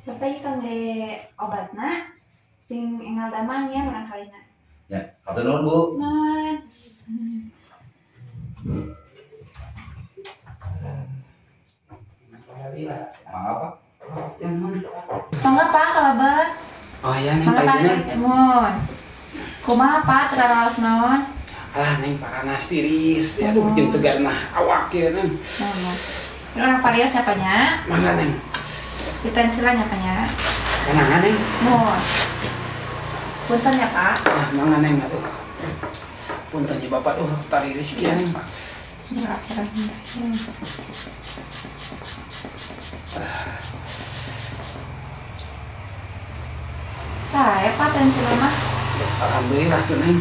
Bapak ieu kangge obatna sing enggal damang ya murangkalihna. Ya, hatur nuhun, Bu. Nuhun. Maaf, Pak. Mangga Pak kalebet. Oh iya Neng, Mangga Pak paginya. Mun. Kumaha Pak teu naon? Alah Neng paranas tiris. Ya aduh jeung tegarna awak ieu Neng. Naon. Ini orang parios nya Pak nya. Mangga Neng. Ditensilan nya Pak nya. Kenangan Neng. Mun. Punten ya Pak. Ah, mangga Neng atuh. Punten ya Bapak duh tariris kieu Neng. Bismillahirrahmanirrahim. Saya Pak tensilan mah. Alhamdulillah tuh Neng.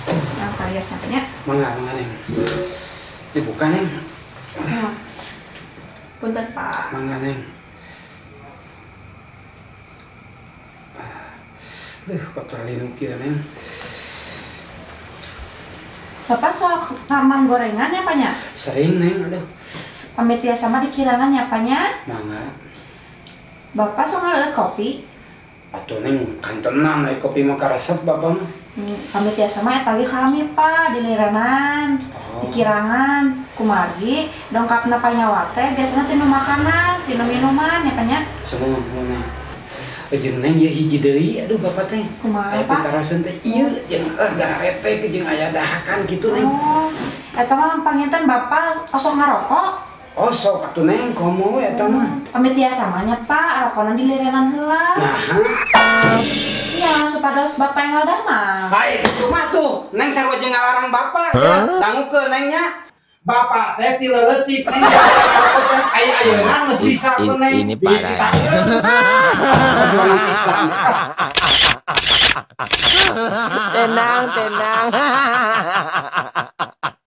Nah, parios nya Pak nya. Mangga, mangga Neng. Dibuka Neng. Punten Pak. Mangga Neng. Duh, kok terlalu kieu Neng. Bapak sok ngamang gorengan ya Pak nya? Sering Neng, aduh. Pamit ya sama dikirangan ya Pak nya? Mangga. Bapak sok ngaleueut kopi? Atuh Neng, kantenan aya kopi mah karesep Bapak mah. Pamit ya sama eta ge sami Pak, diliranan, dikirangan, kumargi, dongkapna panyawa teh biasana tinu makanan, tinu minuman ya Pak nya? Semua semua. Jeung Neng ieu hiji deui aduh Bapak teh. Kumaha Aya Pak? pitaroseun teh ieu jeung gararetek jeung aya dahakan kitu Neng. Oh, eta mah panginten Bapak osok ngarokok? Osok atuh Neng, komo we eta mah. Pamit ya samanya Pak, rokona diliranan heula. Naha? Nya supados Bapak enggal damang. Baik, kitu mah tuh Neng sarua jeung ngalarang Bapak ya. Dangukeun Neng nya. Bapak teh ti leutik Neng. Aya ayeuna geus bisa ku Neng. Ini parah. Tenang, tenang.